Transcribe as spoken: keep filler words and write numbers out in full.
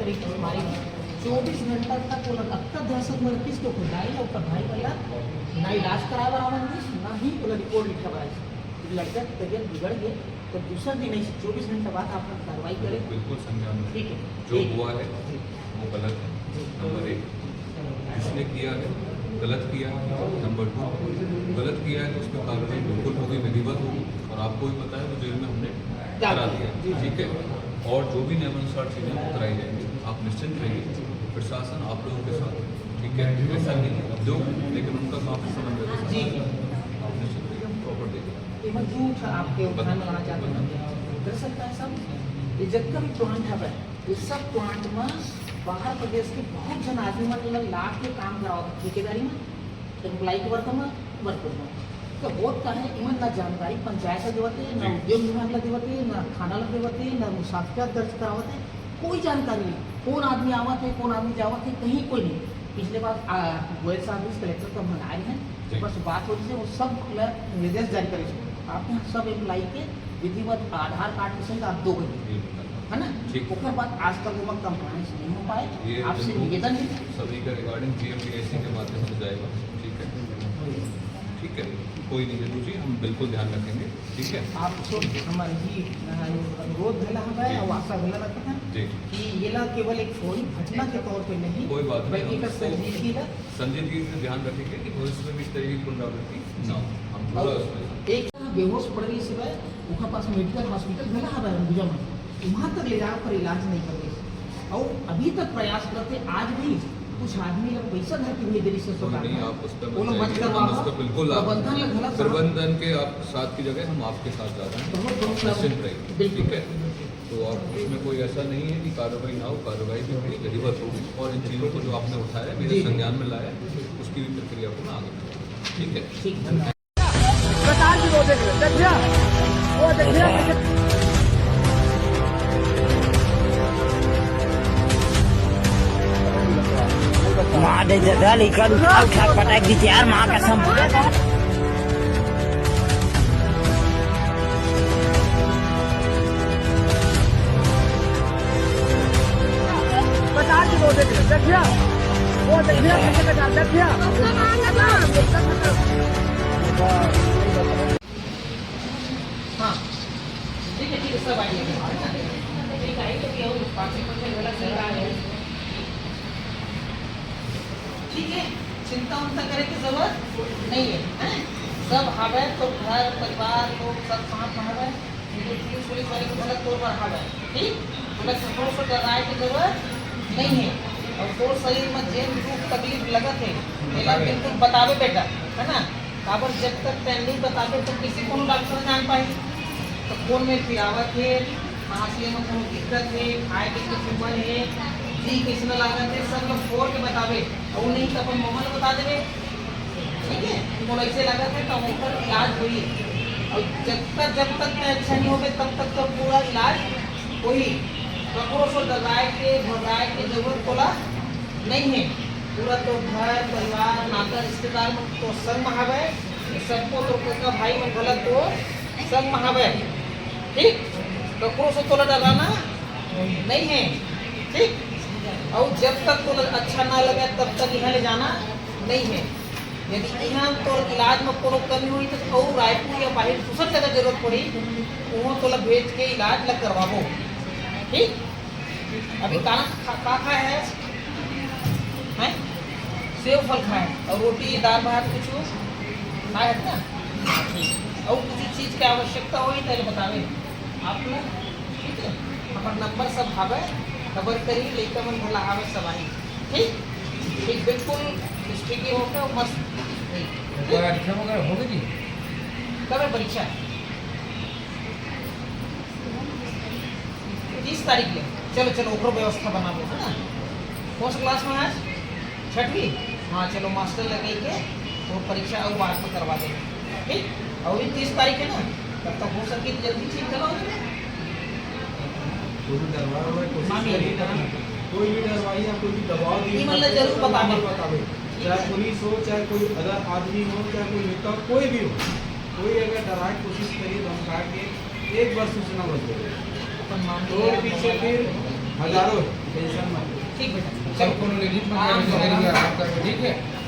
चौबीस घंटा तक वो लोग अब तक दहशत में रखिस, तो खुदाई और पढ़ाई वाला ना इलाज कराए बर आवंदिस, ना ही वो लोग रिपोर्ट लिखे बर आइस। लड़का के तबीयत बिगड़ गई, तो दूसरा दिन ऐसे चौबीस घंटा बाद आप लोग कार्रवाई करें। बिल्कुल संज्ञान में। ठीक है। जो ठीक। हुआ है, जी। वो गलत है। जी। नंबर एक, जिसने किया है, गलत किया है। नंबर टू, गलत किया है तो उस पर कार्रवाई बिल्कुल होगी, विधिवत होगी। और आपको भी पता है, वो जेल में हमने करा दिया। जी। ठीक है। और जो भी नियमानुसार चीजें वो कराई जाएंगी, आप निश्चिंत रहिए। प्रशासन आप लोगों के साथ है, ठीक है, ऐसा नहीं है, जो, लेकिन उनका काम है समन्वय के साथ। जी। आप निश्चिंत रहिए, हम प्रॉपर देखेंगे। ये मैं झूठ आपके ऊपर लगाना चाहता हूँ। दरअसल का है साहब, ये जितना भी प्लांट है, ये सब प्लांट में बाहर प्रदेश के बहुत जन आदमी मन ला के काम करावत हे ठेकेदारी में, एम्प्लॉय के वर्क में, वर्कर में। तो होत का है, इमन ना जानकारी पंचायत ला देवत हे, ना जी। उद्यम विभाग ला देवत हे, ना थाना ला देवत हे, ना मुसाफिया दर्ज करावत हे, कोई जानकारी नहीं। कौन आदमी आवत हे, कौन आदमी जावत हे, कहीं कोई नहीं। पिछले बार, आ, गोयल साहब भी कलेक्टर का मंगा रहे हैं, जी। बस बात हो रही है, वो सब ला निर्देश जारी करे। आप यहाँ सब एम्प्लॉय के विधिवत आधार कार्ड के सहित आप दो बजे, बिल्कुल। है ना? ठीक। ओकर बाद आज तक वो कंप्लायंस नहीं हो पाए। ये आपसे बिल्कुल निवेदन है। सभी का रिकॉर्डिंग जीएमडीएसी के माध्यम से जाएगा, ठीक है? ठीक है, कोई नहीं, बिंदु जी, हम बिल्कुल ध्यान रखेंगे, ठीक है? आपसे हमारे जी, अ, अनुरोध भेला हमें, जी। और आशा भेला रखत हैं जी। कि ये ला केवल एक फोरी घटना के तौर पे नहीं, कोई बात नहीं, बल्कि हम एक इसको संजीदगी ला संजीदगी से ध्यान रखेंगे कि भविष्य में भी इस तरह की पुनरावृत्ति ना हो। हम पूरा और उसमें एक बेहोश पड़ रही है, ओकर पास मेडिकल हॉस्पिटल भेला हवे अंबुजा में, वहाँ तक ले जाकर इलाज नहीं कर रही। और अभी तक प्रयास करते, आज भी कुछ आदमी लोग पैसा धर के भेज रही है कोई नहीं, अस्पताल में। आप उस पर वो लोग मत मत जाइए, हम करवाओ। उस पर बिल्कुल आप प्रबंधन लोग गलत प्रबंधन के आप साथ की जगह हम आपके साथ ज़्यादा हैं। बहुत, बहुत निश्चिंत रहिए, बिल्कुल। ठीक है? तो आप, इसमें कोई ऐसा नहीं है कि कार्रवाई ना हो, कार्रवाई भी होगी, विधिवत होगी। और इन चीज़ों को जो आपने उठाया है, मेरे जी। संज्ञान में लाया है, उसकी भी प्रक्रिया को मैं आगे बढ़ाऊंगा। ठीक है? ठीक, धन्यवाद। सरकार भी वो देख ले, देख लिया? वो देख लिया? माँ दे दे, लइका उठा, उठा, पटक दी यार, माँ कसम। पचास किलो देख ले, देख लिया? वो देख लिया, कैसे पचास, देख लिया? हाँ, ठीक है, ठीक है, सब आइए। ठीक है, तो क्या हुआ? पाँच सौ पचास वाला सही आ गया। ठीक है, चिंता उंता करे के जरूरत नहीं है, हैं? सब हवे तो घर परिवार लोग सब साथ में हवे। ये जो पुलिस वुलिस वाले को गलत तौर पर हवे, ठीक? तो बस थोड़ा सा डराए के जरूरत नहीं है। और तोर शरीर में जेन दुख तकलीफ लगत है, एला बिल्कुल बतावे बेटा, है ना? काबर जब तक तैं नहीं बताबे तो किसी कोनो डॉक्टर जान पाही। तो कौन में पिरावत है, खांसी में कोनो दिक्कत है, खाए के कुछ उमर है, जी कैसे लागत है, सब लोग फोड़ के बताबे। और नहीं तो अपन मोबाइल बता देबे, ठीक है? तो ऐसे लागत है तो ओकर इलाज होई। और जब तक, जब तक तैं अच्छा नहीं होबे तब तक तो पूरा इलाज होई। ककरो से डराए के, घबराए के जरूरत तोला नहीं है। पूरा तो घर परिवार नाता रिश्तेदार मन तो संग में हवे, सबको तो कोका भाई मन घलक तो संग में हवे, ठीक? ककरो से तोला डराना नहीं है, ठीक? और जब तक तोला अच्छा ना लगे तब तक यहाँ ले जाना नहीं है। यदि यहाँ तो इलाज में कोनो कमी हुई तो और रायपुर या बाहर दूसर जगह जरूरत पड़ी, वहाँ तोला भेज के इलाज ल करवाबो, ठीक? अभी का, का, का खाए है? हैं? सेव फल खाए और रोटी, दाल, भात कुछ खाए है ना? और कुछ चीज के आवश्यकता होई तो बतावे आप लोग, ठीक है? हमार नंबर सब हवे, खबर करी, लइका मन बोला हवे सब आई, ठीक? ठीक, बिल्कुल स्थिति होके मस्त। परीक्षा वगैरह होगी जी? कब है परीक्षा? तीस तारीख ले। चलो, चलो, ओकरो व्यवस्था बनाबो, है ना? कौन सा क्लास में है आज? छठवीं? हाँ, चलो, मास्टर लगे के वो परीक्षा और बाद में करवा देंगे, ठीक? और ये तीस तारीख है ना, तब तक हो सके तो जल्दी ठीक कराओ। कोई भी डरवाए हुए कोशिश मामी, करिए, हाँ। कोई भी डरवाई या कोई भी दबाव दी, ये मतलब जरूर बतावे। बतावे। ठीक चाहे है। पुलिस हो, चाहे कोई अदर आदमी हो, चाहे कोई नेता हो, कोई भी हो, कोई अगर डराए कोशिश करिए, धमकाए के, एक बार सूचना बस दे। अपन मामी तो यार पीछे मोबाइल फिर हजारों टेंशन मत। ठीक बेटा, सब चलो। कोनो ले लिख मत आराम से, करिए, आराम से। आराम करके, ठीक है।